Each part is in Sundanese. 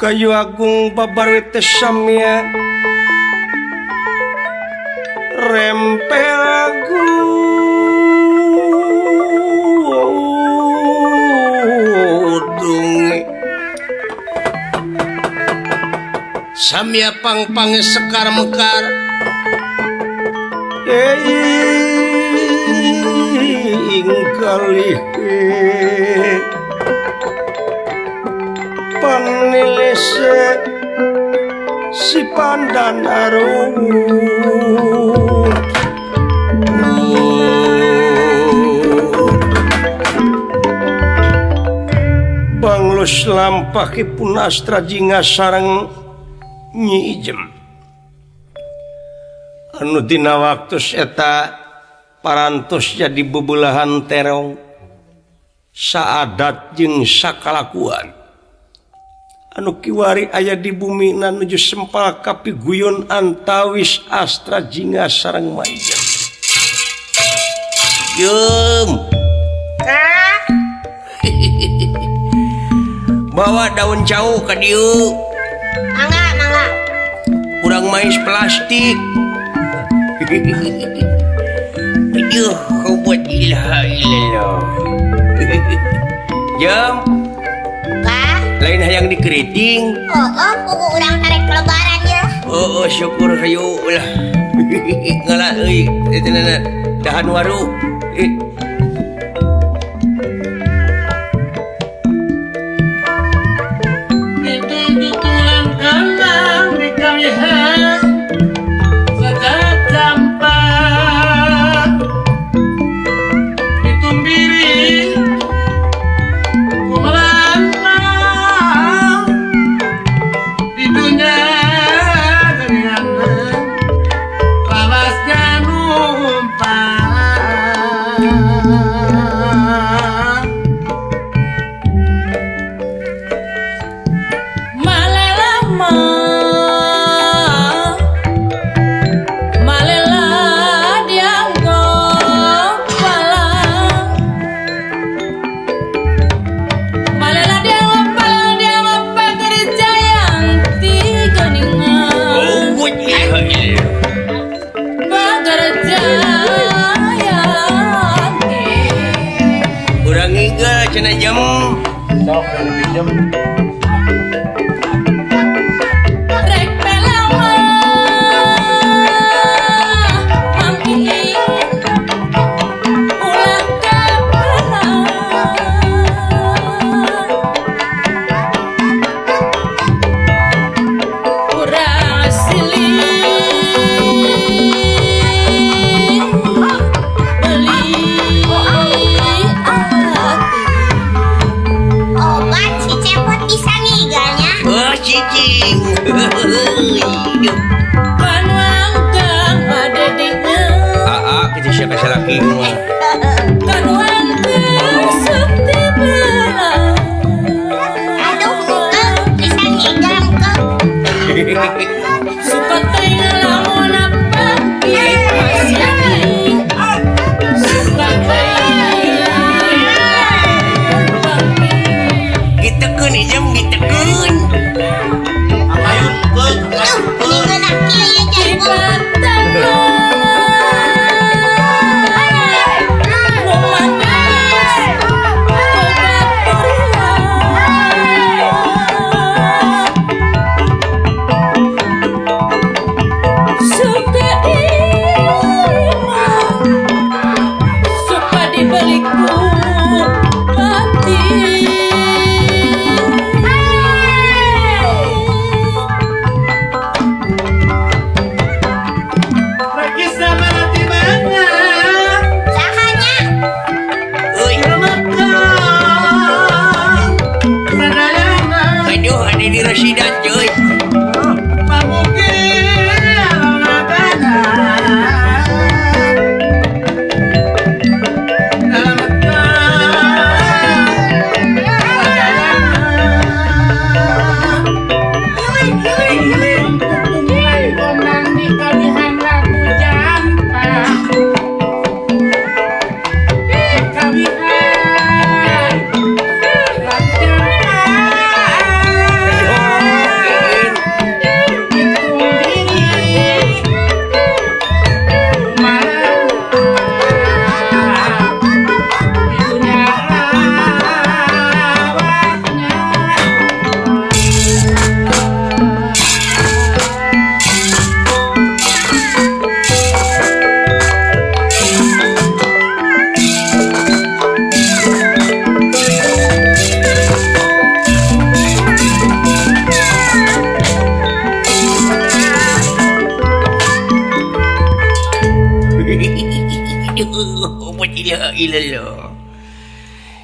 Kayu agung babar teh samya rempel gudung samya pangpange sekar mekar ing kalih panilese si pandan arum Banglus lampahipun Astra Jingga sareng Nyi Ijem anu dina waktus eta parantos jadi bebelahan terong saadat jeung sakalakuan anu kiwari aya di bumi nuju sempal kapiguyon antawis Astra Jingga sareng Maijem. Jem. Bawa daun cau ka dieu. Mangga, mangga. Urang mais plastik. Aduh, kau buat ilaha illallah. Jem. Lain hayang dikeriting. Oh, oh, buku urang tarik lebaran ya. Oh, oh, syukur hayu lah. Ngalah euy, eta dahan waru. Itu-itulan kandang di kalihan sejatampak ditumbiri cenah jam sok pinjam rek pelawa mampi ulah kapalan urang silih beli cicing. Kanuangkang ada di aa kecil siapa salaki mah. Kanuangkang sakti belah. Aduh, muka bisa ngigang ke. Suka teh lamun apa suka teh. Gitekeun ijam gitekeun.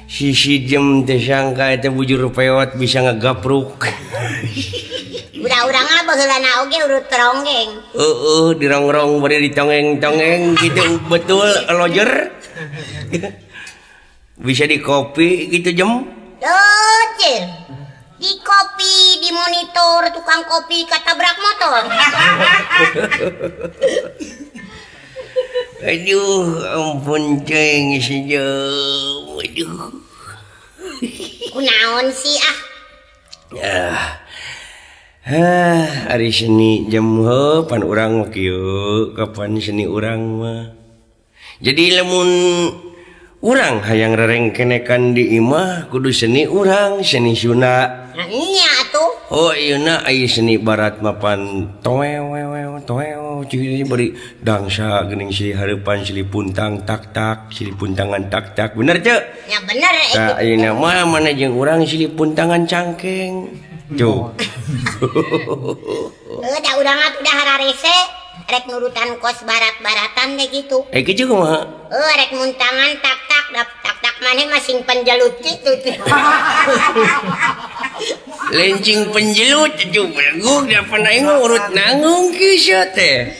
Sisi jem teh sangka eta bujur peot bisa ngegapruk. Urang-urang mah baheulana oge urut ronggeng. Heeh, dirongrong bari ditongeng-tongeng gitu betul lojer. Bisa di kopi gitu jem. Lojer. Di kopi, di monitor tukang kopi katabrak motor. Aduh, ampun ceng si jem. Aduh. Kunaon sih ah? Ari seni jem heuh pan urang mah kieu, kapan seni urang mah. Jadi lamun urang hayang rerengkenekan di imah kudu seni urang, seni Sunda. Nya atuh. Oh ieu na aya seni barat mah pan toew toew cing bari dangsa geuning silih hareupan silih puntang tak tak silih puntangan tak tak bener teu? Ya bener eta. Tah ayeuna mah mana jeung urang silih puntangan cangkeng. Tuh. Heuh da urang atuh da hararese rek nurutan kos barat-baratan teh kitu. Kitu kumaha? Heuh rek muntangan tak tak tak tak maneh mah sing penjelut kitu. Lencing penjelut atuh belegug da pan aing urut nanggung kieu sia teh.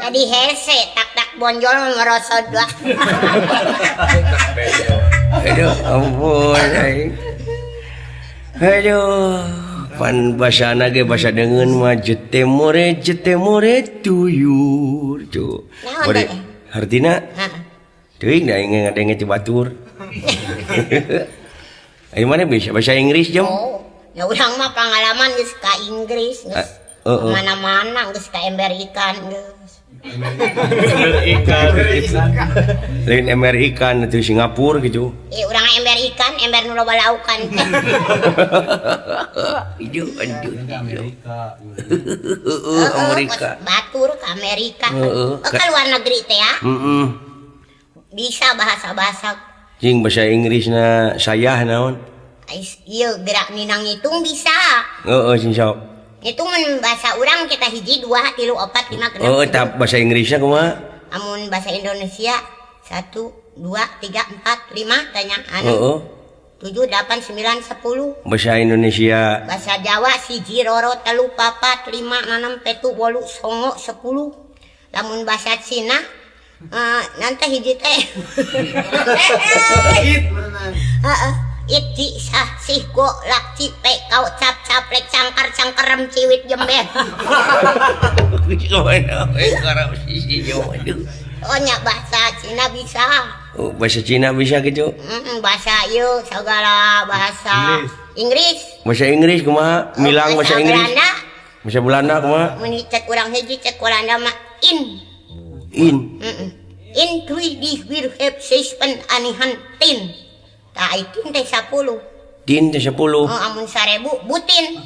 Jadi hese tak tak bonjol merosot lah. Aduh ampun aing. Aduh pan basana ge basa deungeun mah jetemore tuyur tuh. Bari hartina teuing da aing ngadenge ti batur. Ayo mana bisa bahasa Inggris jam? Oh, ya urang mah pengalaman geus ka Inggris geus. Mana-mana geus ka ember ikan geus. Ember ikan. Lain ember ikan itu Singapura gitu. Urang ember ikan, ember nu loba laukan. Ieu aduh. Amerika. Amerika. Batur ka Amerika. Ka luar negeri teh ya. Heeh. Bisa bahasa-bahasa. Jing bahasa Inggrisna sayah naon? Ieu gerak ninang ngitung bisa. Heeh, sing sok. Ngitung mun bahasa urang kita 1 2 3 4 5 6. Oh, tah bahasa Inggrisna kumaha? Amun bahasa Indonesia 1 2 3 4 5 tanya anu. Heeh. 7 8 9 10. Bahasa Indonesia. Bahasa Jawa 1 2 3 4 5 6 7 8 9 10. Lamun bahasa Cina nanti hiji teh. Heeh. It ci sah sih go lak ci pe kau cap caplek cangkar cangkerem ciwit jember. Oh nya bahasa Cina bisa. Oh, bahasa Cina bisa gitu? Bahasa ieu segala bahasa Inggris. Bahasa Inggris kumaha? Milang bahasa Inggris. Belanda. Bahasa Belanda kumaha? Mun cek urang hiji cek Belanda mah in. In. In three di wir heb sispen anihan tin. Tah itin teh 10. Tin teh 10. Oh, amun 1000 butin.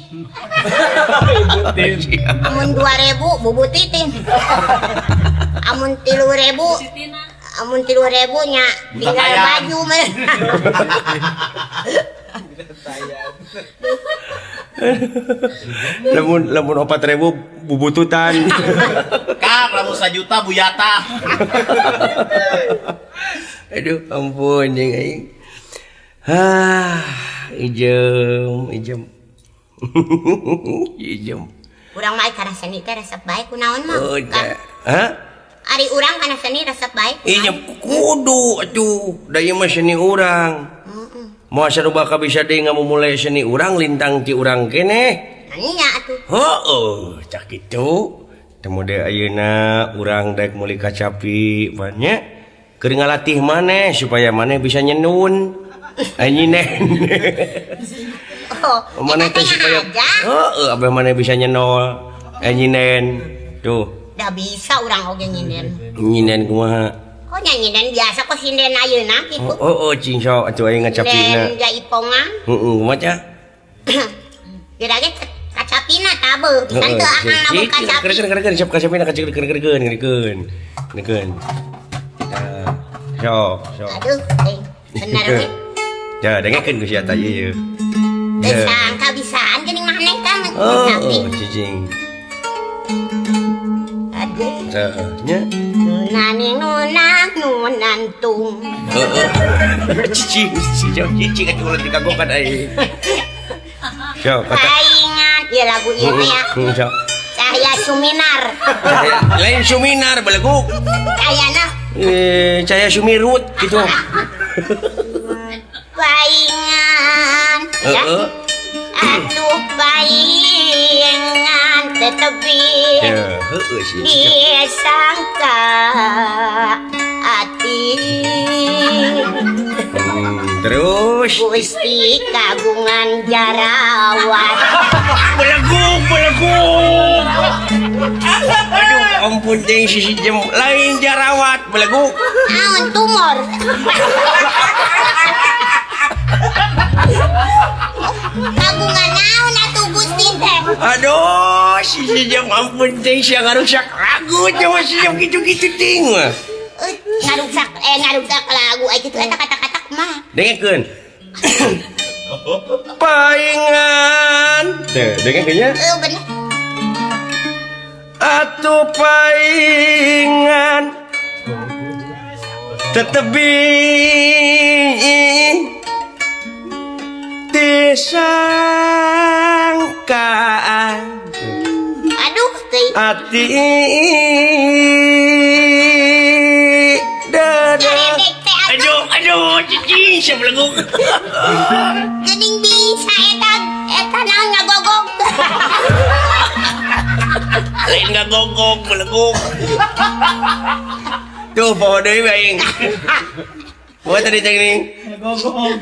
Butin. Amun 2000 bubutitin. Amun 3000 amun 3000 nya tinggal baju mah. Lamun lamun 4000 bubututan. Kak, lamun 1 juta buyata. Aduh, ampun jeung aing. Ah, ijem, ijem. Ijem. Urang mah kana seni teh resep bae kunaon mah. Oh, hah? Ari urang kana seni resep bae. Ijem kudu atuh, da ieu mah seni urang. Heeh. Moal sarua bisa deui ngamumule seni urang lintang ti urang keneh. Nya atuh. Heueuh, cak kitu. Temu deui ayeuna urang daek meuli kacapi banyak keur ngalatih maneh supaya maneh bisa nyenun. Anyinen. Oh, maneh teh supaya heeh abah maneh bisa nyenol. Anyinen. Tuh. Da bisa urang oge nyinen. Nyinen kumaha? Oh nya nyinen biasa kok sinden ayeuna kitu. Oh, oh cing sok atuh aing ngacapina. Nyinen jaipongan. Heeh, kumaha cah? Geura ge kacapina tabeuh. Pisan teu akang lamun kacapi. Kerekeun siap kacapina kerekeun kerekeun. Kerekeun. Tah, sok, sok. Aduh, bener we. Ya, dengekeun ku sia tah ieu. Teu sangka bisaan geuning maneh kan Oh, cicing. Aduh. Tah, nya. Nunaning nunang nunantung. Heeh. Cicing cicing atuh ulah dikagokan aing. Sok kata. Paingan ieu lagu ieu teh ya. Sok. Cahaya Suminar. Lain Suminar beleguk. Cahayana. Cahaya Sumirut gitu. Paingan. Heeh. Atuh paingan tetepi. Heeh sih. Disangka ati. Terus Gusti kagungan jarawat. Beleguk beleguk. Aduh ampun teh sisi jem lain jarawat beleguk. Naon tumor. Kagungan naon atuh Gusti teh. Aduh sisi jem ampun teh sia ngarusak lagu cuma si jem gitu-gitu ting mah. Ngarusak ngarusak lagu aya kitu eta kata-kata mah. Dengekeun. Paingan. Teh dengekeun nya? Heuh bener. Atuh paingan tetebi disangka. Aduh teh. Ati dada. Aduh aduh cicing sia beleguk. Geuning bisa eta eta naon ngagogog. Lain ngagogog beleguk. Tuh poho deui aing. Buat tadi cek nih. Ngagogog.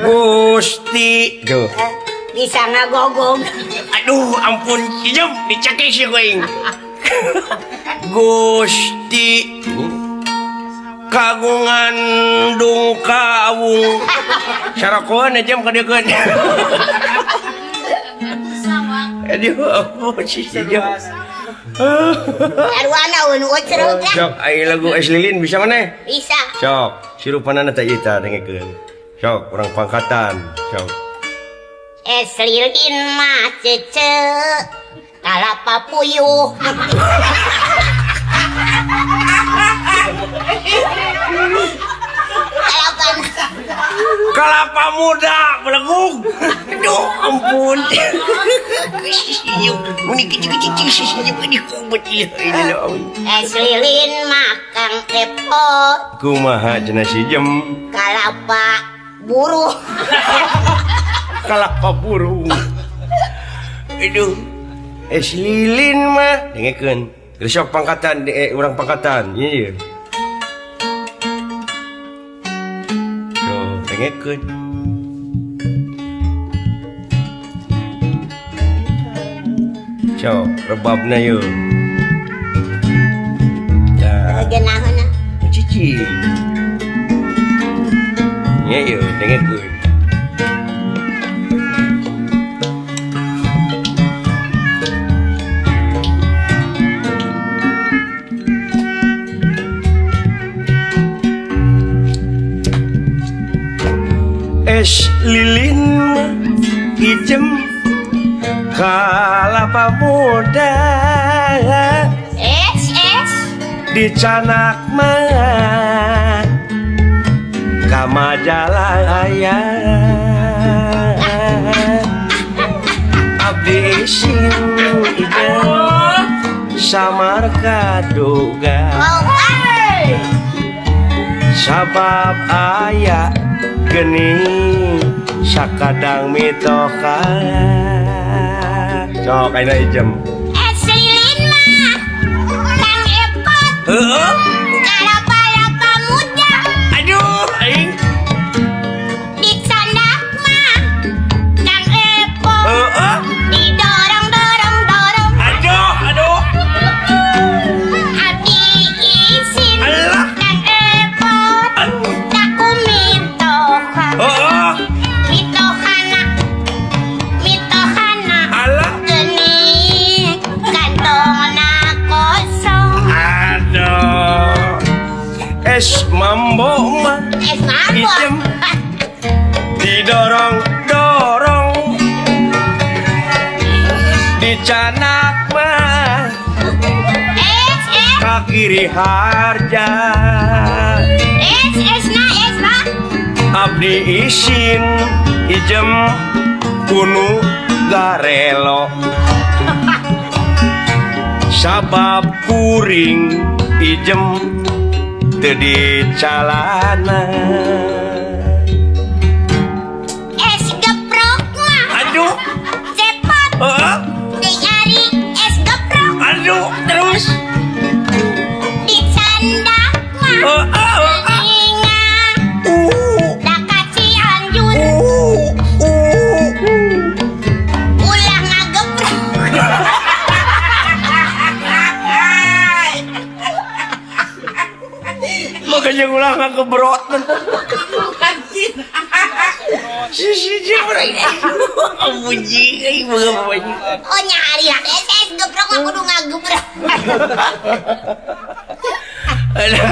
Gusti tuh. Bisa ngagogog. Aduh ampun ijem dicekik sih aing. Gusti kagungan dungkawung. Sarakoan aja ka dieu. Aduh ampun si ijem. Arwana eueuh cerut lah. Sok aya lagu Es Lilin bisa maneh? Bisa. Sok sirupanana teh ieu tah dengekeun. Sok urang pangkatan. Sok. Es lilin mah cece kalapa puyuh. Kelapa muda beleguk. Aduh ampun. Es lilin mah Kang Epot. Kumaha cenah si jem? Kalapa buruh. Kalapa burung. Aduh. Es lilin mah dengekeun. Geus sok pangkatan urang pangkatan. Ieu. Tuh, dengekeun. Sok rebabna yeuh. Tah. Geunahna. Cicing. Nya yeuh dengekeun. Es lilin ijem kalapa muda. Es es dicanak mah ka majalah aya. Abdi isin ijem samar kaduga. Sabab aya geuning sakadang mitoka. Sok ayeuna ijem. Es lilin mah Kang Epot. Heueuh. Kalapa-lapa muda. Aduh aing. Dicandak mah Kang Epot. Heueuh. Didorong-dorong dorong. Aduh aduh. Abdi isin. Allah. Kang Epot. Taku mitoha. Heueuh. Mitohana. Mitohana. Allah. Geuning kantongna kosong. Aduh. Es mambo mah Es mambo. Ijem. Didorong-dorong. Dicanak mah Es es. ka Giri Harja. Es esna esna Abdi isin ijem kunu garelo sabab kuring ijem teu dicalana. Es geprok mah. Aduh cepot. Heeh. Diari es geprok. Aduh terus dicandak mah. Heeh. Inga da Cianjur. Ulah ngageprok. Makanya ulah ngagebrot. Si jebrek. Amuji euy boga pamajikan. Oh nya ari es es geprok mah kudu ngagebrok. Aduh,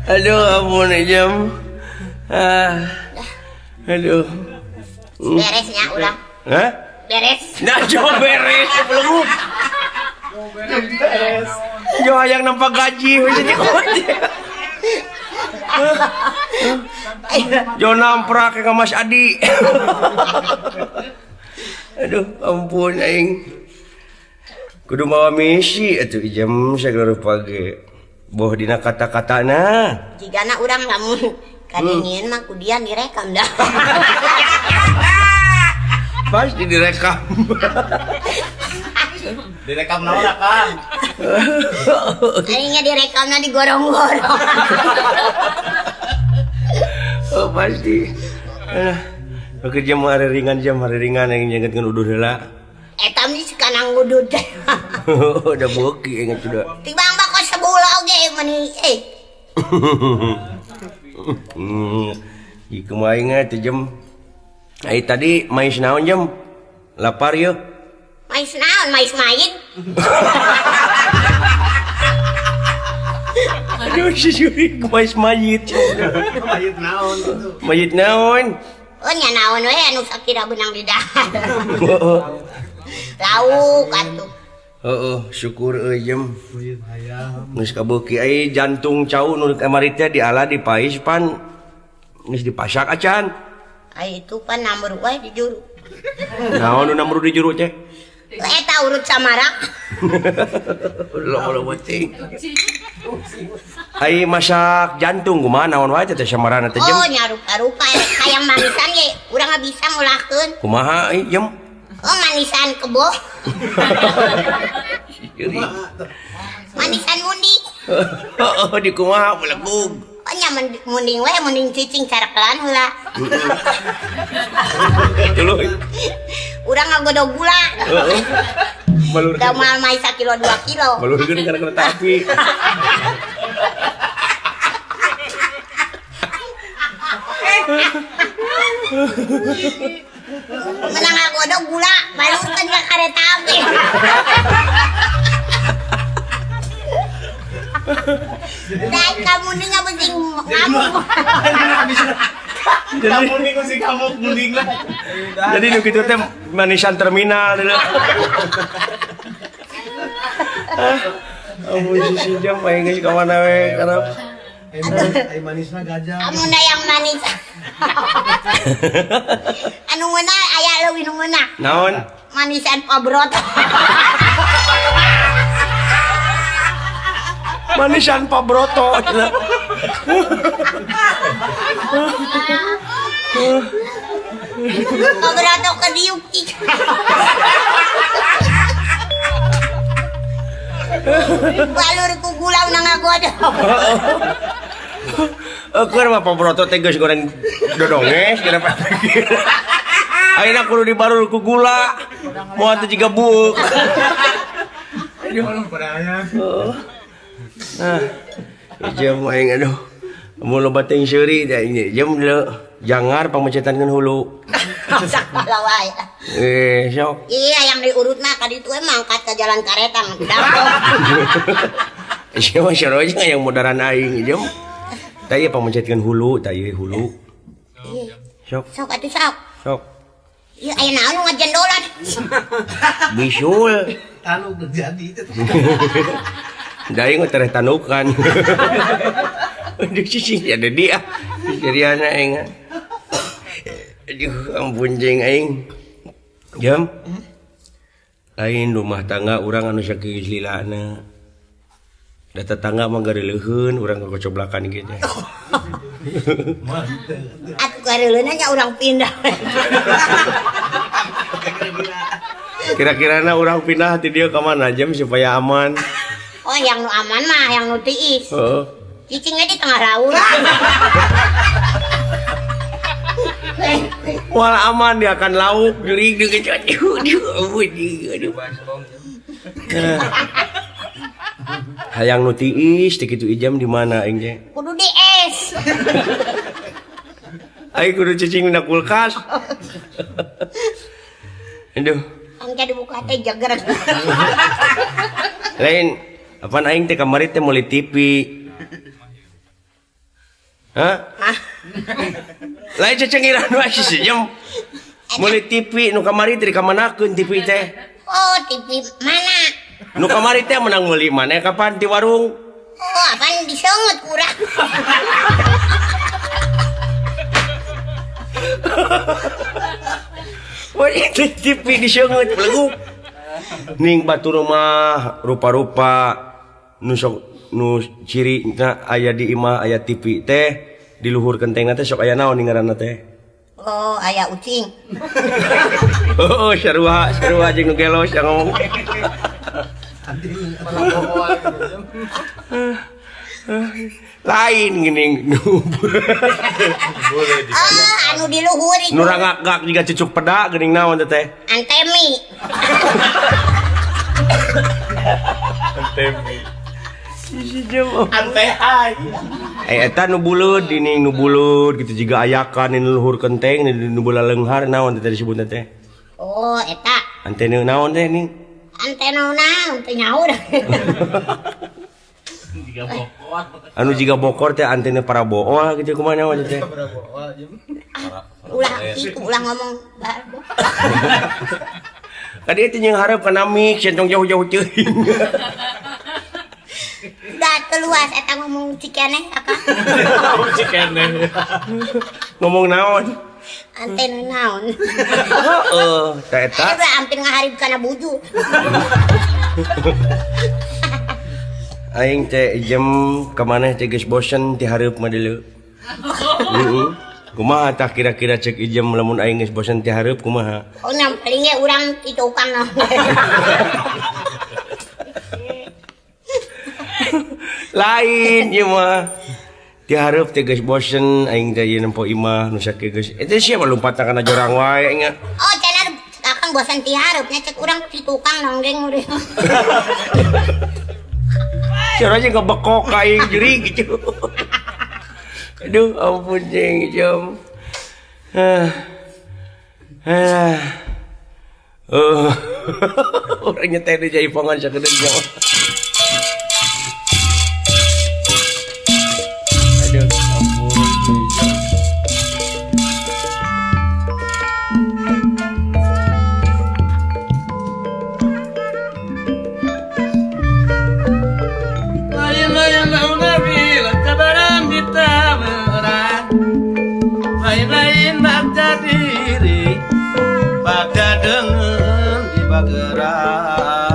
aduh ampun jam. Ah. Aduh. Beresnya ulah. Hah? Beres. Nah, jo beres belum. Beres. Jo hayang nampak gaji we jadi. Jo namprak ke Mas Adi. Aduh, ampun aing. Kudu mawa misi atuh jam sagala rupa ge. Boh dina kata-katana. Jigana urang lamun kadingin mah kudian direkam dah. Pasti direkam. Direkam naon Kang? Aingnya direkamna digorong-gorong. Oh pasti. Alah, bekerja mah hari ringan jam hari ringan yang nyengetkeun uduh heula. Eta mah sekarang ngudud. Udah beuki inget sudah. Tibang bako sebula oge meni eh. Ieu kumaha ingat teh jam. Ai tadi mais naon jam? Lapar yeuh. Mais naon mais main. Aduh si Yuri mais mayit. Mayit naon itu? Mayit naon? Oh nya naon we anu sakira beunang di dahar. Lauk atuh. Heeh, syukur euy jem. Geus kabeuki ai jantung cau nu kamari teh diala dipais pan geus dipasak acan. Ai itu pan namur wae di juru. Naon nu namur di juru teh? Eta urut samarak. Loba-loba teuing. Ai masak jantung kumaha naon wae teh samarana teh jem? Oh nya rupa-rupa hayang manisan ge urang mah bisa ngulahkeun. Kumaha euy jem? Oh manisan kebo. Manisan mundi. Oh di kumaha belegug. Oh nya munding we munding cicing carakelan heula. Tuluy. Urang ngagodog gula. Heeh. Balur. Da moal mai sakilo 2 kilo. Balurkeun kana kereta api. Menang ngagodog gula, balurkeun ka kereta api. Dan kamu nih nggak penting ngamuk. Kamu nih sih kamu munding lah. Jadi nu kitu teh manisan terminal dulu. Amun si jam aing geus ka mana we karep. Ai manisna gajah. Amun yang manis. Anu ngeunah aya leuwih nu ngeunah. Naon? Manisan pabrot. Manisan Pak Broto. Pak Broto ke diuk. Balur ku gula nang ngagodog. Keur mah Pak Broto teh geus goreng dodonges kira pikir. Ayeuna kudu dibarur ku gula. Moal teh jiga buuk. Aduh, padahal. Nah, jam aing aduh. Mun loba teuing seuri teh jam deuleu jangar pamecetankeun hulu. Sakala wae. Sok. Iya yang diurut mah ka ditu mangkat ka jalan kareta mah. Sia mah saroja yang modaran aing jam. Tah ieu pamecetkeun hulu, tah ieu hulu. Sok. Sok atuh sok. Sok. Ieu aya naon nu ngajendolan. Bisul. Anu jadi itu. Da aing mah tereh tanukan. Aduh cicing ya Dedi ah. Jadi anak aing. Aduh ampun jeung aing. Jam. Lain rumah tangga urang anu sakieu lilana. Da tetangga mah gareuleun urang kocoblakan kieu teh. Atuh gareuleunna nya urang pindah. Kira-kirana urang pindah ti dieu ka mana jam supaya aman. Oh, yang nu aman mah yang nu tiis. Heeh. Cicingnya di tengah laut. Wal aman dia akan lauk jurig deui aduh aduh. Hayang nu tiis teh kitu ijam di mana aing teh? Kudu di es. Aing kudu cicing dina kulkas. Aduh. Engke dibuka teh jager. Lain apaan aing teh kamari teh meuli TV. Hah? Lain cecengiran wae si jam. Meuli TV nu kamari teh dikamanakeun TV teh. Oh, TV mana? Nu kamari teh menang meuli mana kapan di warung? Oh, apaan diseungeut kurang. Wah, itu TV diseungeut beleguk. Ning batur mah rupa-rupa nu sok nu ciri na aya di imah aya TV teh di luhur kentengna teh sok aya naon ngaranna teh? Oh, aya ucing. Oh, sarua sarua jeung nu gelos yang ngomong. Lain geuning nu. Oh, anu di luhur itu. Nu rangak-gak jiga cucuk peda geuning naon teh? Antemi. Antemi. Eta nu buleud dini nu buleud gitu jiga ayakan nu luhur kenteng nu bola leunghar naon teh disebutna teh? Oh, eta. Antena naon teh ning? Antena naon teh nyaur. Jiga bokor. Anu jiga bokor teh antena paraboa gitu kumaha naon teh? Ulah kitu ulah ngomong. Kadi teh jeung hareup kana mik centong jauh-jauh teuing. Udah teluas eta ngomong cikeneh akang. Cikeneh. Ngomong naon? Antena naon. Heeh, tah eta. Eta hampir ngaharib kana bujur. Aing teh jam ka maneh teh geus bosen ti hareup mah deuleu. Heeh. Kumaha tah kira-kira cek ijem lamun aing geus bosen ti hareup kumaha? Oh, nya paling ge urang ti tukang. Lain ieu mah. Ti hareup teh geus bosen aing teh ieu nempo imah nu sakieu geus. Eta sia mah lompatan kana jorang wae aing. Oh, cenah akang bosen ti hareup nya cek urang ti tukang nonggeng urang. Sia aja ngebekok ka aing juri gitu. Aduh, ampun jeung jam. Urang nyetek di jaipongan sakedeung jam. Aduh, ampun. Lain-lain bagja diri, bagja dengan di bageran.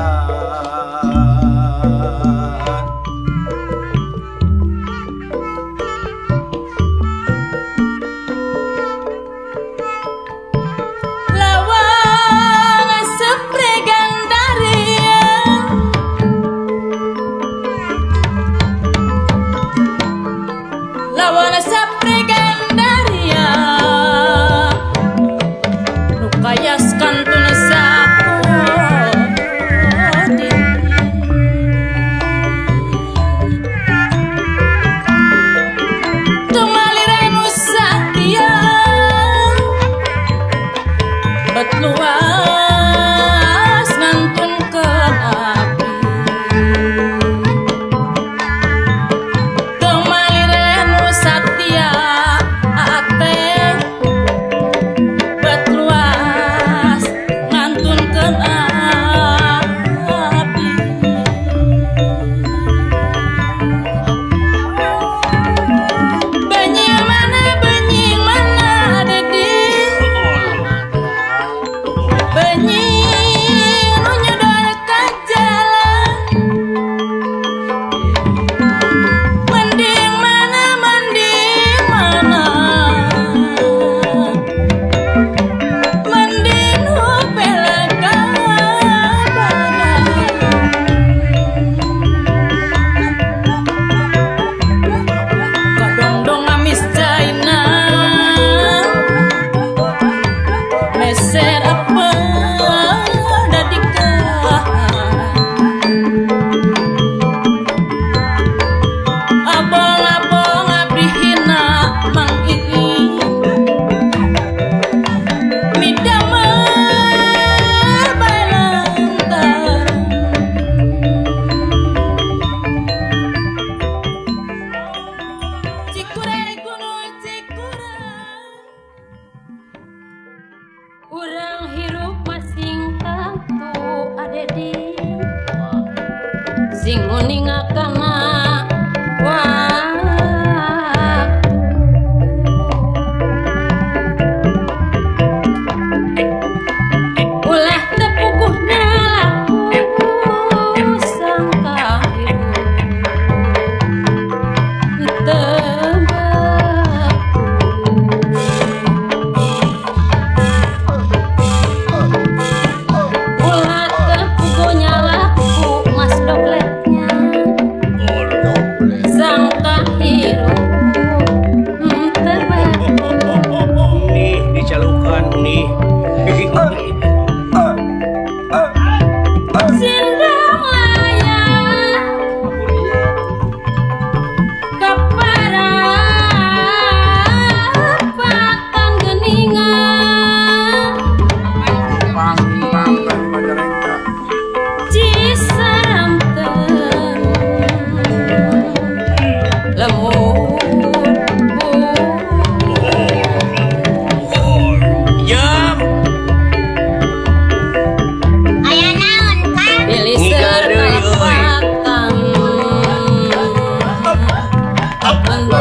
Anu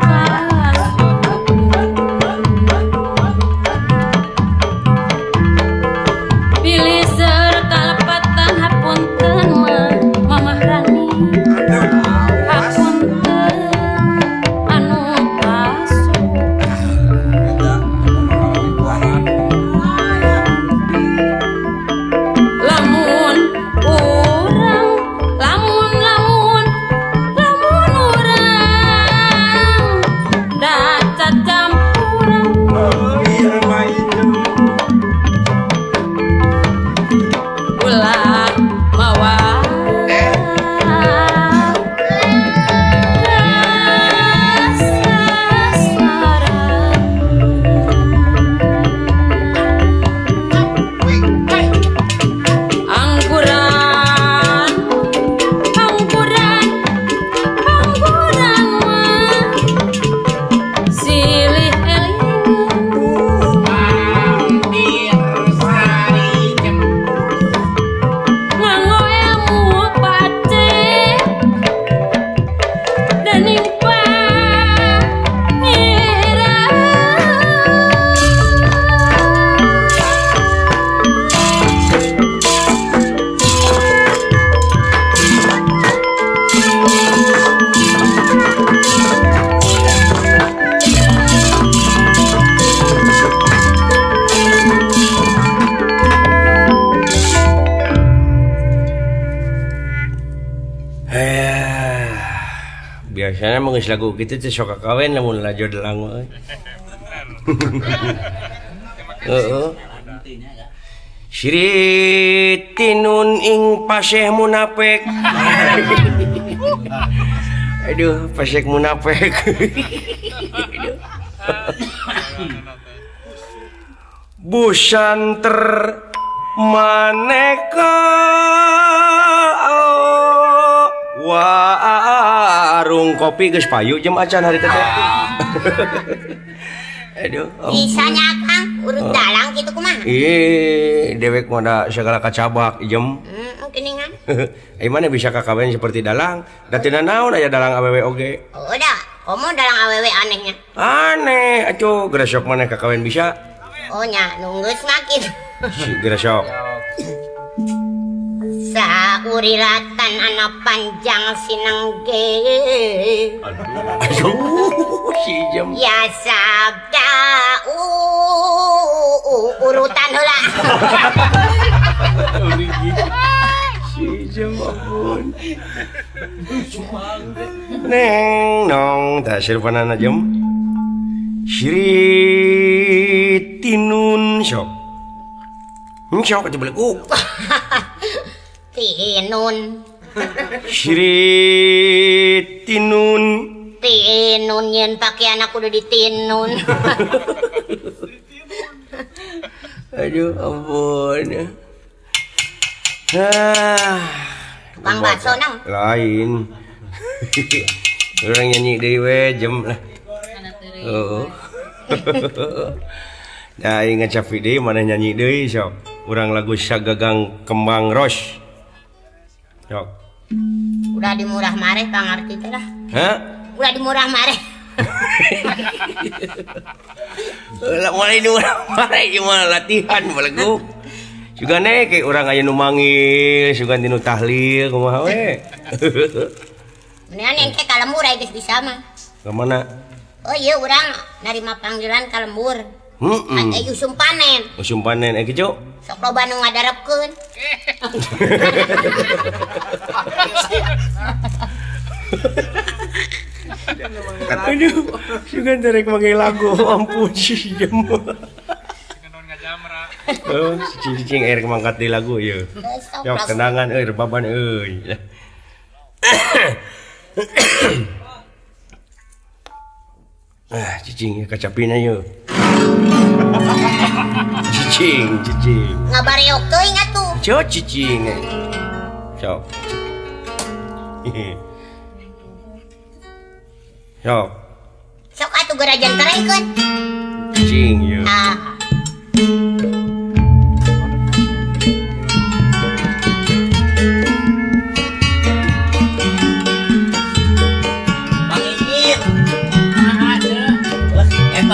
kasuhun Pilih serta lepatan hapunten Mamah Rani hapunten anu kasuhun Lamun urang lamun lamun lamun urang daca campuran ulah mawa kasasaran. Angguran, angguran, angguran mah silih elingan nganggo ilmu pacet dening pangeran. Eh, biasanya mah geus lagu kitu teh sok kakawen lamun lajo delang mah euy. Heeh. Sirit tinun ing paseh munafik. Aduh, pasek munafik. Aduh. Busanter maneka warung kopi geus payu jam acan hari teh. Aduh. Bisanya Kang urut dalang kitu kumaha? Ih, dewek mah da segala kacabak jem. Geuningan. Ai mana bisa kakawen seperti dalang? Da tina naon aya dalang awewe oge. Oh, da, komo dalang awewe anehnya. Aneh, atuh gresok maneh kakawen bisa. Oh nya, nu geus ngakin. Si gresok. Saurilatan anak panjang sinengge. Aduh, si jam. Ya sabda urutan heula. Si jam ampun. Neng nong tah sirpanana jam. Sirit tinun sok. Sok atuh beleguk. Tinun. Sirit tinun. Tinun nyeun pakaian aku udah ditinun. Aduh ampun. Ah. Tukang bakso nang. Lain. Orang nyanyi deui we jem lah. Heeh. Da aing ngacapi deui mana nyanyi deui sok. Urang lagu Sagagang Kembang Ros. Sok. Udah dimurah mareh pangarti teh lah. Hah? Udah dimurah mareh. Lah mulai dimurah mareh gimana latihan beleguk. Sugane kayak urang aya nu manggil, sugan tinu tahlil kumaha we. Mendingan engke ka lembur aya geus bisa mah. Ka mana? Oh iya urang narima panggilan ka lembur. Heeh. Aya usum panen. Usum panen kitu. Sok loba nu ngadarepkeun. Aduh, sugan terek manggil lagu, ampun si jam. Oh, si cicing air mangkat di lagu ieu. Yok tenangan euy rebaban euy. Ah, cicing kacapina ieu. Cicing, cicing. Ngabareok teuing atuh. Cok cicing. Sok. Sok. Sok atuh gerajan terekeun. Cicing ieu. Ah.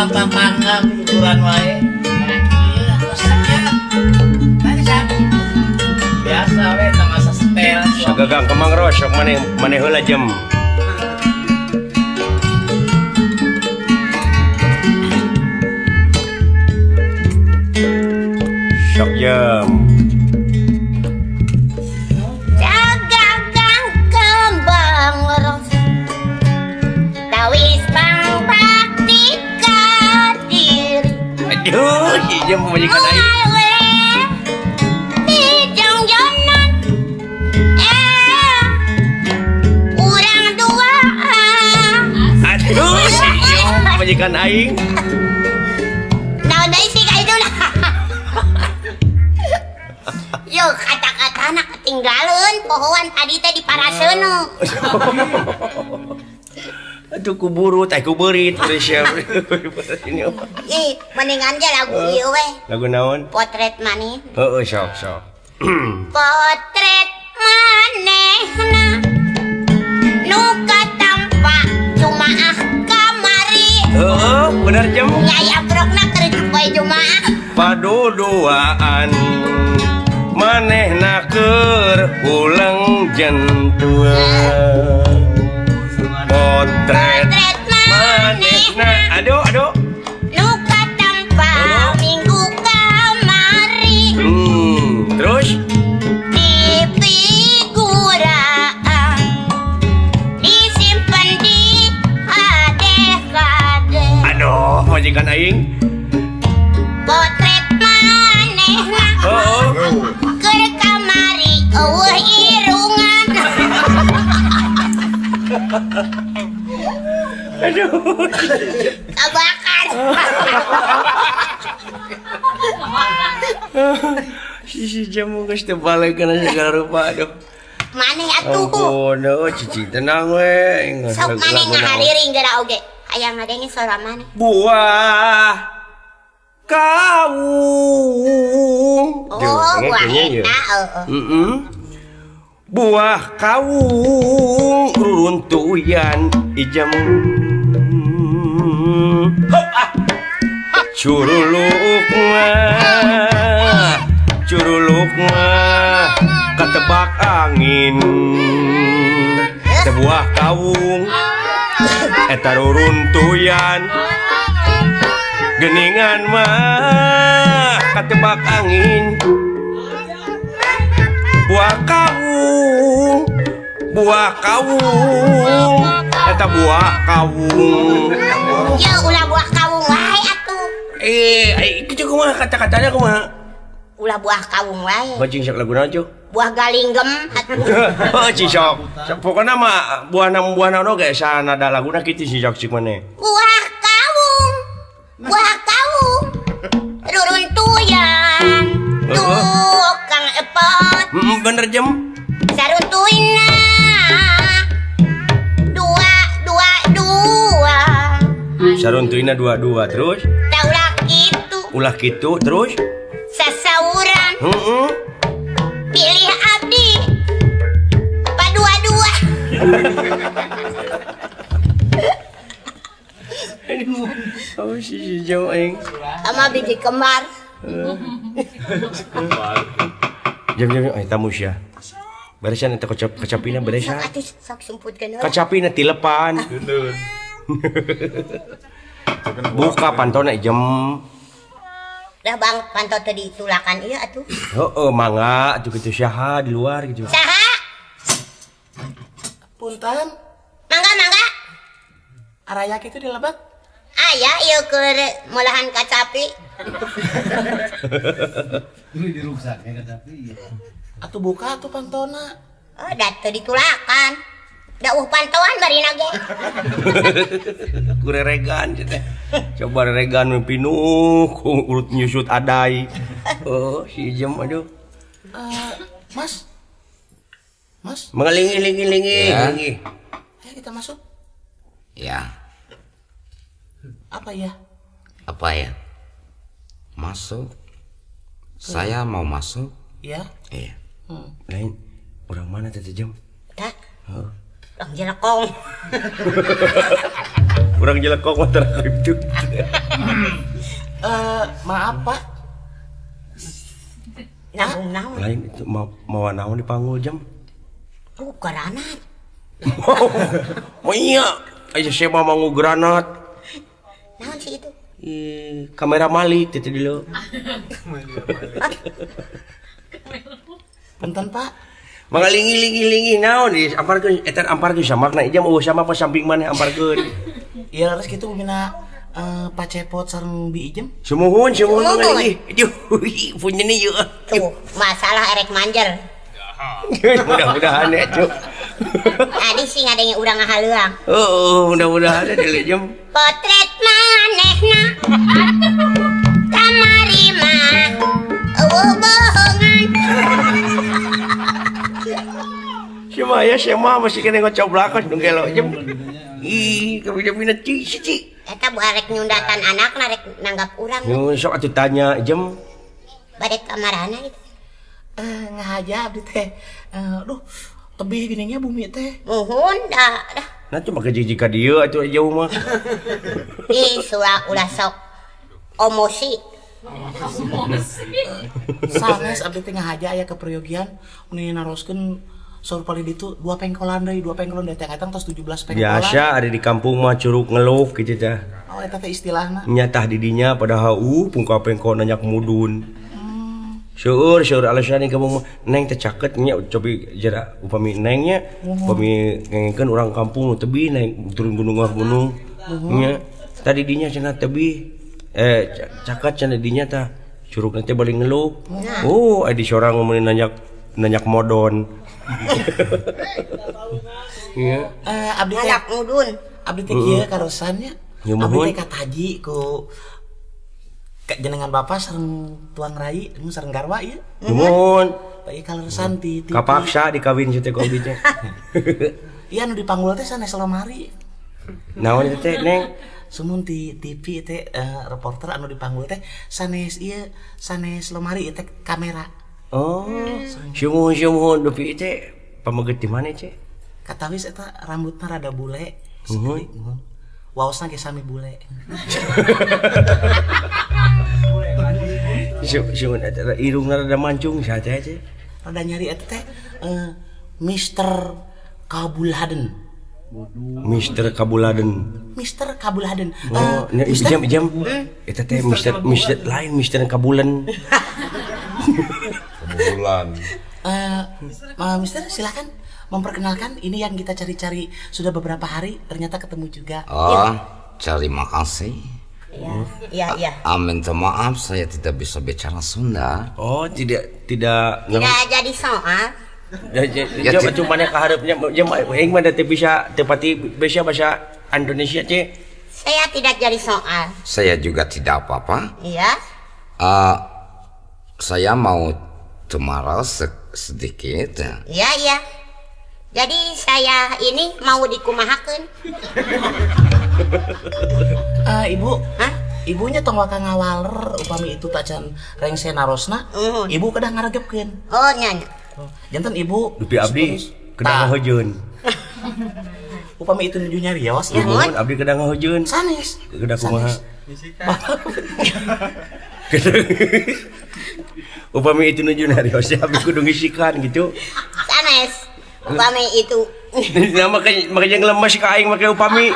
Tatangga hiburan wae. Biasa we masa setel. Sagagang kemang rosok maneh maneh heula jem. Sok jem. Sagagang kembang ros. Tawis pangbakti ka diri. Aduh, si jem majikan aing. Aduh, si jem majikan aing. Naon deui sih ka itu lah. Yo kata-katana ketinggalan pohoan tadi teh di paraseuneu. Aduh kuburut, ai kuberit teh sia. Ih, mendingan ge lagu ieu we. Lagu naon? Potret maneh. Heeh, sok sok. Potret manehna nu katampa Jumaah kamari. Heeh, bener jem. Nyai abrokna keur poe Jumaah. Paduduaan manehna keur ulang jentua. Potret manehna, aduh aduh, nu katampa minggu kamari. Terus di figuraan disimpen di hade-hade. Aduh, majikan aing. Potret manehna keur kamari eueuh irungan. Aduh, kabakar. Sisi jamu geus teu balik kana segala rupa aduh. Maneh atuh. Ampun, oh cicing tenang we. Sok maneh ngahariring geura oge. Hayang ngadenge sora maneh. Buah kawung. Oh, buah eta heeh. Heeh. Buah kawung ruruntuyan ijem. Curuluk mah, curuluk mah katebak angin. Teh buah kawung eta ruruntuyan. Geningan mah katebak angin. Buah kawung, buah kawung, eta buah kawung. Ya ulah buah kawung wae atuh. Itu kumaha kata-katanya kumaha? Ulah buah kawung wae. Bajing sok lagu naon, Cuk? Buah galinggem atuh. Heuh, cing sok. Pokona mah buah naon oge sanada laguna kitu sih sok cik maneh. Buah kawung. Buah kawung. Ruruntuyan. Tukang epot. Bener jem. Saruntuina dua dua dua. Saruntuina dua dua terus. Tak ulah kitu. Ulah kitu terus. Sasauran. Pilih abdi. Padua dua. Aduh, oh si jauh aing. Sama biji kembar. Jam-jam eh tamu sia. Beresan eta kecapina beresan. Sok atuh sok sumputkeun heula. Kecapina tilepan. Buka pantona jem. Dah bang panto teu ditulakan ieu atuh. Heeh, mangga atuh kitu saha di luar gitu. Saha? Punten. Mangga mangga. Araya kitu di lebet? Aya ieu keur molahan kacapi. Dulu diruksak ya kacapi. Atuh buka atuh pantona. Oh, da teu ditulakan. Da uh pantauan barina ge. Kureregan teh. Coba reregan we pinuh urut nyusut adai. Oh, si jem aduh. Mas. Mas. Mengelingi-lingi-lingi. Ya. Ayo kita masuk. Ya. Apa ya? Apa ya? Masuk. Saya mau masuk. Ya. Iya. Lain orang mana teh jem? Tah. Heeh. Orang jelekong. Orang jelekong mah terang itu. Maaf Pak. Naon-naon. Lain itu mawa naon dipanggul jam. Oh, granat. Oh iya, aya saya mah mangu granat. Naon sih itu? Ih, kamera malik teh dulu. Punten Pak. Mangalingi-lingi-lingi naon di amparkeun eta amparkeun samakna jam eueuh sama pas samping maneh amparkeun. Iya leres kitu bumina Pak Cepot sareng Bi Ijem. Sumuhun sumuhun mangalingi. Aduh, punten ieu. Tuh, masalah erek manjer. Mudah-mudahan ya, Cuk. Tadi sih ngadenge urang ngahaleuang. Heeh, mudah-mudahan ya jam. Potret manehna kamari mah eueuh bohongan. Siapa ya siapa masih kena ngocoblakan nu gelo jam. Ih, kabina-bina ci ci. Eta bu arek nyundatan anakna rek nanggap urang. Nu sok atuh tanya jam. Bade kamarana itu. Ngahaja abdi teh. Duh, tebih giningnya bumi teh. Muhun dah. Nah cuma ke jika dieu atuh jauh mah. Ih, ulah ulah sok omosi. Sanes abdi teh ngahaja aya keperyogian meni naroskeun saur palih ditu 2 pengkolan deui, 2 pengkolan deui teh katang tos 17 pengkolan. Biasa ada di kampung mah curug ngeluh kitu teh. Oh, eta teh istilahna. Nyatah di dinya padahal pungka pengkol nanyak mudun. Seueur seueur alasan kamu mah neng teh caket nya cobi jera upami nengnya upami ngengkeun urang kampung nu tebih naik turun gunung ka gunung nya tadi dinya cenah tebih caket cenah dinya tah curugna teh bali ngeluh. Oh, adi sorang mun nanyak nanyak modon. Iya. Abdi teh nanyak mudun. Abdi teh kieu karosannya. Abdi teh kataji ku jenengan bapak sareng tuang rai, sareng garwa ieu. Nuhun. Bae kaleresan ti ti. Kapaksa dikawin si teh ku abdi teh. Iya nu dipanggul teh sanes lemari. Naon teh teh Neng? Sumun ti TV teh reporter anu dipanggul teh sanes ieu sanes lemari ieu teh kamera. Oh, sumuhun sumuhun dupi teh pameget di mana ceh? Katawis eta rambutna rada bule. Nuhun. Waosna ge sami bule. Sumun eta irungna rada mancung saha teh ceh? Rada nyari eta teh Mister Kabulhaden. Mister Kabulhaden. Mister Kabulhaden. Oh, jam jam. Eta teh Mister Mister lain Mister Kabulan. Kabulan. Mister silakan memperkenalkan, ini yang kita cari-cari sudah beberapa hari ternyata ketemu juga. Oh, terima kasih. Iya, iya, iya. Minta maaf saya tidak bisa bicara Sunda. Oh, tidak tidak tidak jadi soal. Ya, cuma mana keharapnya jam aing mah teu bisa teu pati bisa bahasa Indonesia ceh. Saya tidak jadi soal. Saya juga tidak apa-apa. Iya. Saya mau temarau sedikit. Iya, iya. Jadi saya ini mau dikumahakeun. Ibu, hah? Ibunya tong waka ngawaler upami itu tak can rengse narosna. Ibu kedah ngaregepkeun. Oh, nya. Janten ibu dupi abdi kedah ngahojeun. Upami itu nuju nyarios. Nuhun, abdi kedah ngahojeun. Sanes. Kedah kumaha? Upami itu nuju nyarios abdi kudu ngisikan gitu. Sanes. Upami itu. Nah, makanya ngelemes ka aing make upami.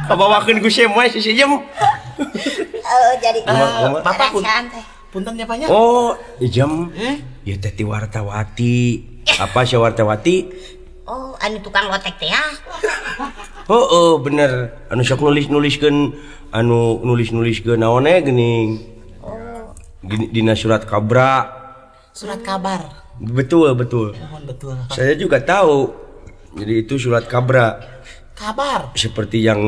Kabawakeun ku semua si jem. Oh, jadi Bapak punten nya Pak nya. Oh, jem. Ieu teh ti wartawati. Apa si wartawati? Oh, anu tukang lotek teh ya. Heeh, bener. Anu sok nulis-nuliskeun anu nulis-nuliskeun naon we geuning. Oh. Dina surat kabra. Surat kabar. Betul, betul. Mohon betul. Saya juga tahu. Jadi itu surat kabra. Kabar. Seperti yang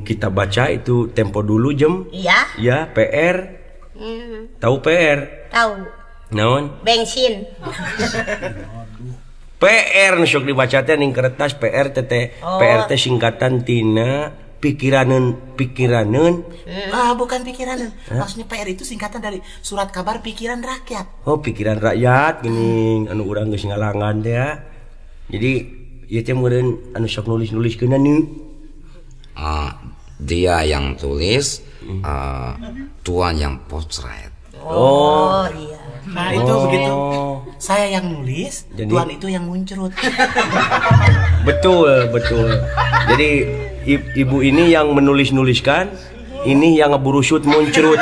kita baca itu tempo dulu jem. Iya. Ya, PR. Tahu PR? Tahu. Naon? Bensin. PR nu sok dibaca teh ning kertas PR teh. Oh. PR teh singkatan tina pikiraneun pikiraneun. Ah, bukan pikiraneun. Maksudnya PR itu singkatan dari surat kabar pikiran rakyat. Oh, pikiran rakyat geuning anu urang geus ngalangan teh ya. Jadi ieu teh meureun anu sok nulis-nuliskeun nu. Dia yang tulis, tuan yang potret. Oh, iya. Nah, itu begitu. Saya yang nulis, jadi, tuan itu yang muncrut. Betul, betul. Jadi ibu ini yang menulis-nuliskan, ini yang ngeburusut muncrut.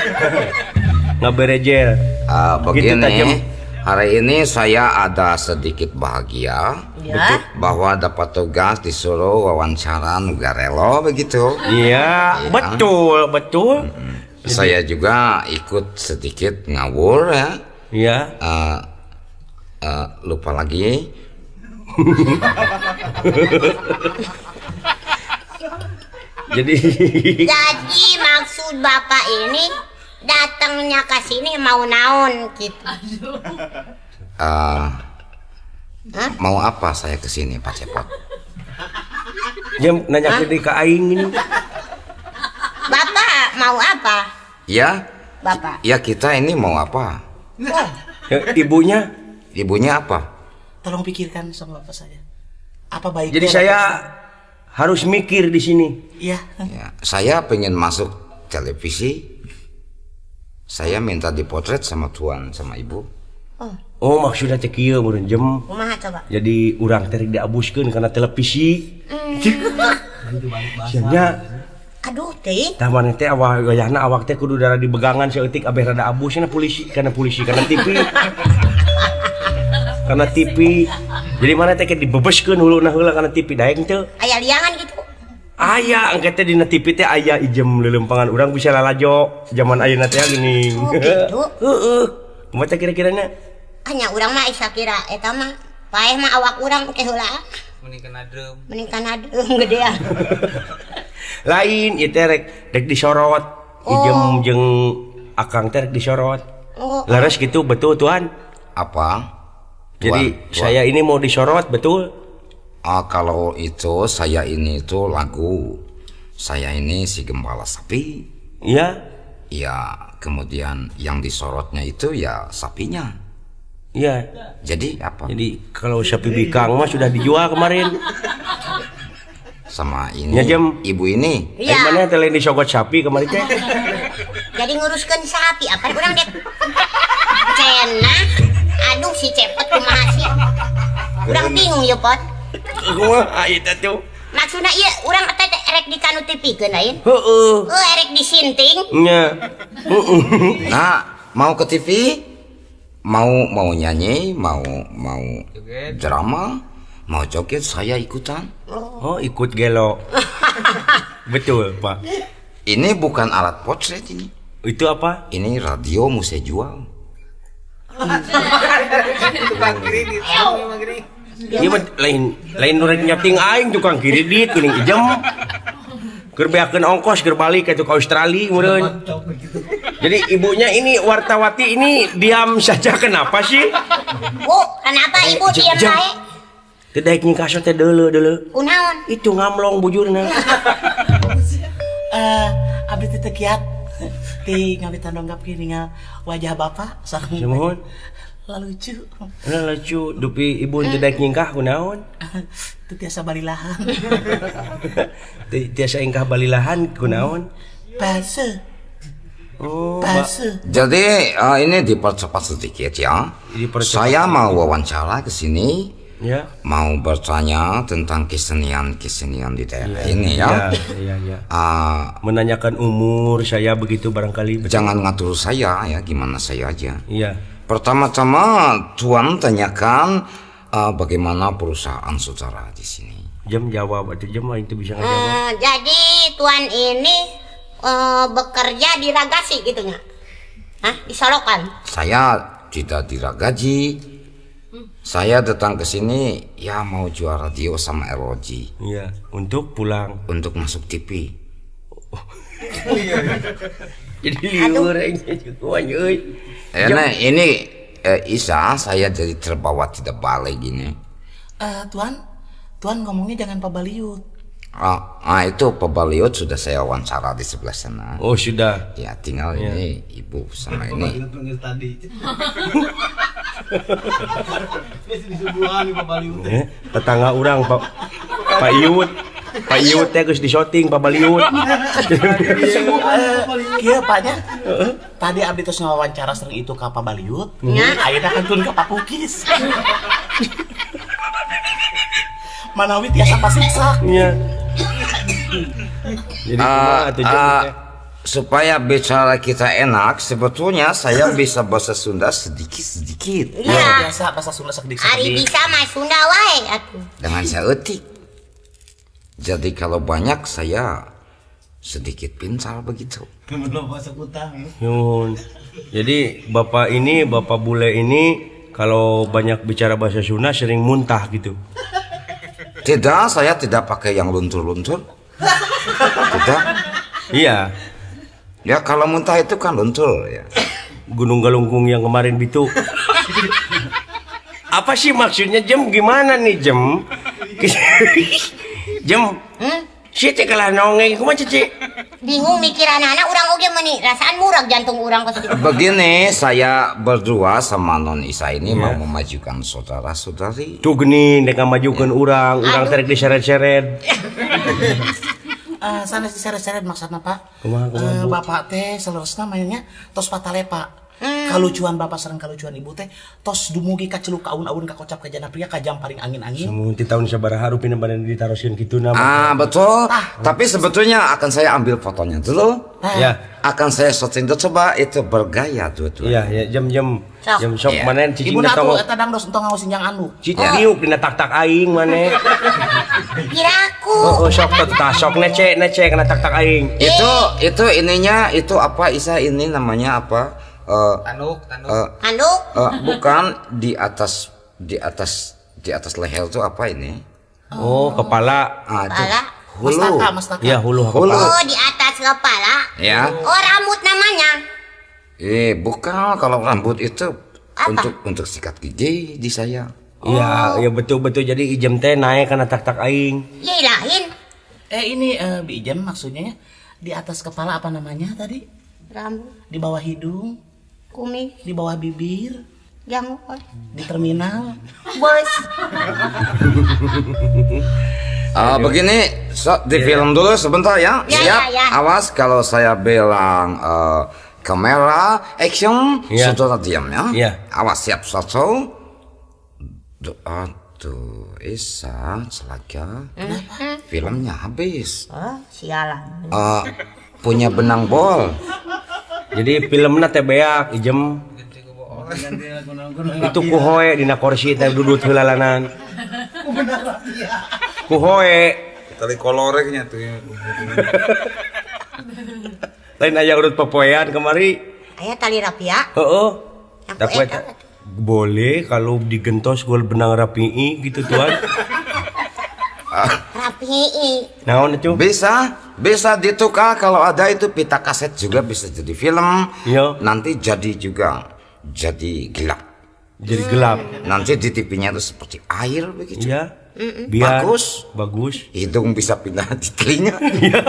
Ngeberejel. Begini, gitu, hari ini saya ada sedikit bahagia ya? Bahwa dapat tugas disuruh wawancara Nugarelo begitu. Iya, ya. Betul, betul. Saya juga ikut sedikit ngawur ya. Iya. Lupa lagi. Jadi maksud Bapak ini datangnya ke sini mau naon gitu. Mau apa saya ke sini Pak Cepot? Jam nanya ke aing ini. Bapak mau apa? Ya. Bapak. Ya kita ini mau apa? Oh. Ya, ibunya? Ibunya apa? Tolong pikirkan sama bapak saya. Apa baiknya? Jadi saya harus mikir di sini. Iya. Ya, saya pengen masuk televisi. Saya minta dipotret sama tuan sama ibu. Oh, maksudnya teh kieu meureun jem. Kumaha coba? Jadi urang teh diabuskeun kana televisi. Sia. Aduh teh. Tah maneh teh awak gayana awak teh kudu darah dibegangan saeutik abeh rada abus nya polisi kana TV. Kana TV. Jadi mana teh dibebeskeun huluna heula kana TV daek teu. Aya liangan gitu. Aya engke teh dina TV teh aya ijem leuleumpangan urang bisa lalajo zaman ayeuna teh geuning. Oh gitu. Heeh. Kumaha teh kira-kiranya? Hanya urang mah isa kira eta mah paeh mah awak urang teh heula. Mending kana drum. Mending kana drum gedean. Lain ieu teh rek disorot. Ijem jeung akang teh rek disorot. Oh. Leres gitu betul tuan? Apa? Jadi tuan, saya ini mau disorot betul? Ah, kalau itu saya ini itu lagu. Saya ini si gembala sapi. Iya. Iya, kemudian yang disorotnya itu ya sapinya. Iya. Jadi apa? Jadi kalau sapi bikang mah sudah dijual kemarin. Sama ini. Ya, jam. Ibu ini. Iya. Mana teh lain disogot sapi kemarin teh? Jadi nguruskan sapi apa kurang dek? Cenah. Aduh si Cepot kumaha sih? Urang bingung ya Pot. Kumaha eta tuh? Maksudna ieu urang teh erek dikanu TV-keun lain? Heeh. Heuh erek disinting. Nya. Heeh. Nah, mau ke TV? Mau nyanyi, mau drama, mau joget, saya ikutan. Oh, ikut gelo. Betul, Pak. Ini bukan alat potret ini. Itu apa? Ini radio mau saya jual. Tukang kredit. Iya lain nu rek nyeting aing tukang kredit geuning ijem. Keur beakeun ongkos keur balik ka Australia meureun. Jadi ibunya ini wartawati ini diam saja kenapa sih? Bu, kenapa ibu diam bae? Teu daek nyingkaso teh deuleu-deuleu. Kunaon? Itu ngamlong bujurna. Abdi teh teu kiat. Ti ngawitan donggap kieu ningal wajah bapak sareng. Sumuhun. Lucu. Lucu, dupi ibu teu daek nyingkah kunaon? Teu tiasa balilahan. Teu tiasa ingkah balilahan kunaon? Base. Oh, base. Jadi ini dipercepat sedikit ya. Dipercepat. Saya mau wawancara ke sini. Ya. Mau bertanya tentang kesenian-kesenian di daerah ini ya. Iya, iya. Menanyakan umur saya begitu barangkali. Betul. Jangan ngatur saya ya, gimana saya aja. Iya. Pertama-tama tuan tanyakan bagaimana perusahaan saudara di sini. Jam jawab atau jam itu bisa ngejawab. Jadi tuan ini bekerja di Ragasi gitu nya? Hah? Di Solokan? Saya tidak diragaji. Saya datang ke sini ya mau jual radio sama ROG. Iya, untuk pulang. Untuk masuk TV. Oh. Jadi liur euy. Nah, ini Isa, saya jadi terbawa tidak balik gini. Tuan ngomongnya jangan Pak Baliut. Itu Pak Baliut sudah saya wawancara di sebelah sana. Oh, sudah. Ya, tinggal ya. Ini ibu sama ini. Tadi. Tetangga orang Pak Iut. Pak Iut teh geus disoting Pak Baliut. Kieu Pak nya. Tadi abdi tos ngawawancara sareng itu ka Pak Baliut. Ayeuna kan turun ka Pak Pukis. Manawi tiasa pasiksa. Iya. Jadi kumaha atuh Jem? Supaya bicara kita enak, sebetulnya saya bisa bahasa Sunda sedikit-sedikit. Iya. Biasa bahasa Sunda sakedik-sakedik. Ari bisa mah Sunda wae atuh. Dengan saeutik. Jadi kalau banyak saya sedikit pintar begitu. Belum masuk utang ya. Nyuhun. Jadi bapak ini, bapak bule ini kalau banyak bicara bahasa Sunda sering muntah gitu. Tidak, saya tidak pakai yang luntur-luntur. Tidak. Iya. Ya kalau muntah itu kan luntur ya. Gunung Galunggung yang kemarin itu. Apa sih maksudnya Jem? Gimana nih Jem? Jem, si teh kalah nongeng kumaha Cici? Bingung mikiran anak urang oge meuni, rasaan murag jantung urang pasti. Begini, saya berdua sama Non Isa ini mau memajukan saudara-saudari. Tuh geuning dek ngamajukeun urang, urang teh rek diseret-seret. Sanes diseret-seret maksudna Pak. Kumaha kumaha Bu? Bapak teh saleresna mainnya tos patalepa. Kalucuan bapak sareng kalucuan ibu teh tos dumugi ka celuk ka aun-aun ka kocap ka jana pria ka jam paling angin-angin. Samun ti tahun sabaraha rupina badan ditaroskeun kitu na. Ah, betul. Tapi sebetulnya akan saya ambil fotonya dulu. Ya. Akan saya syuting dulu, coba itu bergaya dua-dua. Iya, ya jam-jam jam sok Iya. mana cicing Ibu tong. atuh eta dangdos entong ngaos sinjang anu. Cicing diuk dina tak-tak aing maneh. Piraku. Oh, sok tah sok nece nece kana tak-tak aing. Itu ininya itu apa Isa ini namanya apa? Tanduk, tanduk. Tanduk? Bukan di atas leher itu apa ini? Oh, kepala. Ah, itu. Kepala. Hulu. Mastaka, mastaka. Ya, hulu Hulu. kepala. Oh, di atas kepala. Ya. Oh, rambut namanya. Bukan, kalau rambut itu apa? Untuk sikat gigi di saya. Iya, ya betul-betul jadi Ijem teh naik karena tak-tak aing. Iya, lain. Ini Bi Ijem maksudnya di atas kepala apa namanya tadi? Rambut. Di bawah hidung. Kumis. Di bawah bibir. Janggut. Di terminal. Bos. Begini, so, di film dulu sebentar ya. Ya, Siap? ya, ya. Awas kalau saya bilang kamera action, ya. Saudara diam ya. Ya. Awas, siap, satu. Aduh, Isa, celaka. Kenapa? Filmnya habis. Oh, sialan. Punya benang bol. Jadi filmna teh beak Ijem. Itu ku hoe dina kursi teh dudut heulalanan. Ku hoe. Tali koloreknya tuh. Lain aya urut popoean kemari. Aya tali rapia? Heeh. Boleh kalau digentos gol benang rapii gitu tuan. Rapii. Naon itu? Bisa ditukar kalau ada itu pita kaset juga bisa jadi film. Iya. Nanti jadi juga jadi gelap. Jadi gelap. Nanti di TV-nya itu seperti air begitu. Iya. Biar bagus. Bagus. Hidung bisa pindah di telinga. Iya.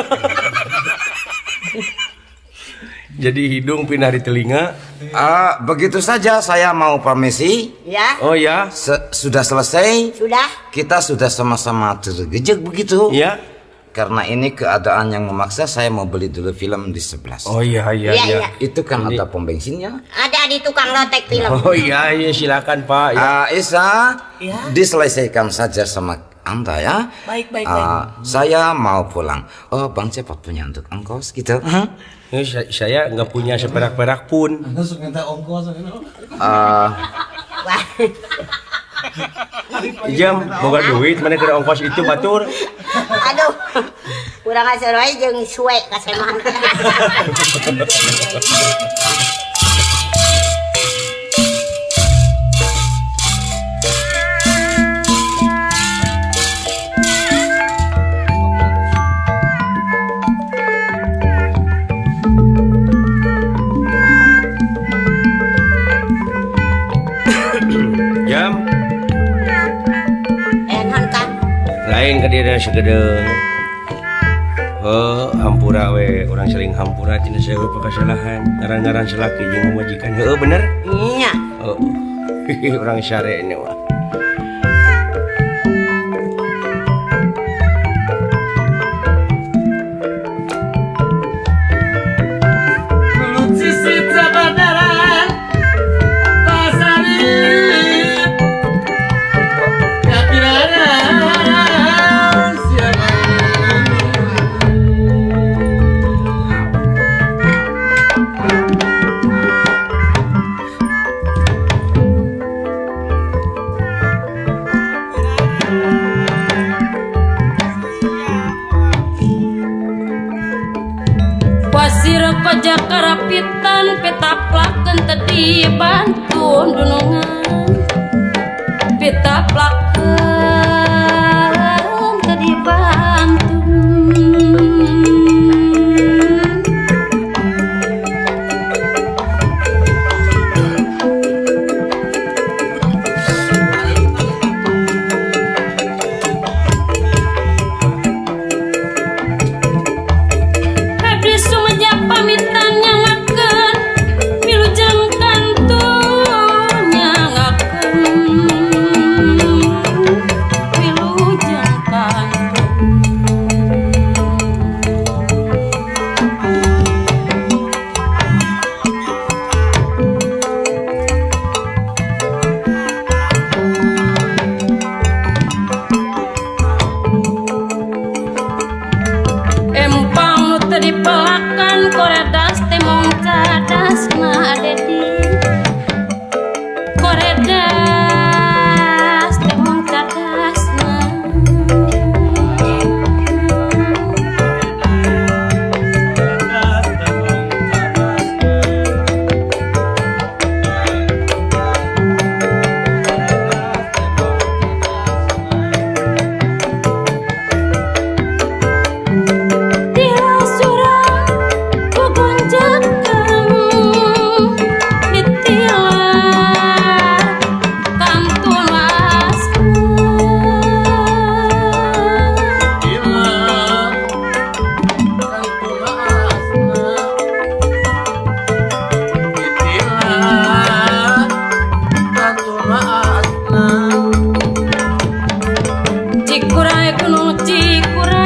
Jadi hidung pindah di telinga. Begitu saja saya mau permisi. Ya. Oh ya. Sudah selesai. Sudah. Kita sudah sama-sama tergejek begitu. Ya. Karena ini keadaan yang memaksa, saya mau beli dulu film di sebelah. Oh iya iya iya. Ya. Itu kan ada pom bensinnya. Ada di tukang lotek film. Oh iya iya, silakan Pak. Ya. Isa, ya. Diselesaikan saja sama Anda ya. Baik baik baik. Saya mau pulang. Oh, Bang Cepot punya untuk ongkos gitu. Ini saya nggak punya seperak-perak pun. Langsung minta ongkos. Jam, boga duit, mana kira ongkos itu batur. Aduh, kurang ajar wae jeung suwe ka semah. Jam. Lain ke dia segedeung. Heuh, hampura we, urang saling hampura tina sewa pakasalahan. Ngaran-ngaran salaki jeung pamajikan. Heuh, bener? Nya. Heuh, urang sare ini wah. Pajak karapitan pitaplakeun teu dibantu dunungan pitaplakeun teu dibantu. Abdi sumejak pamitan nyangakeun wilujeng kantun nyangakeun wilujeng kantun. Empang nu teu dipelakan koredas teh mong cadasna dedi koredas teh mong cadasna. Tila surang gogonjakan ditila kantun asna. Cikuray gunung Cikuray.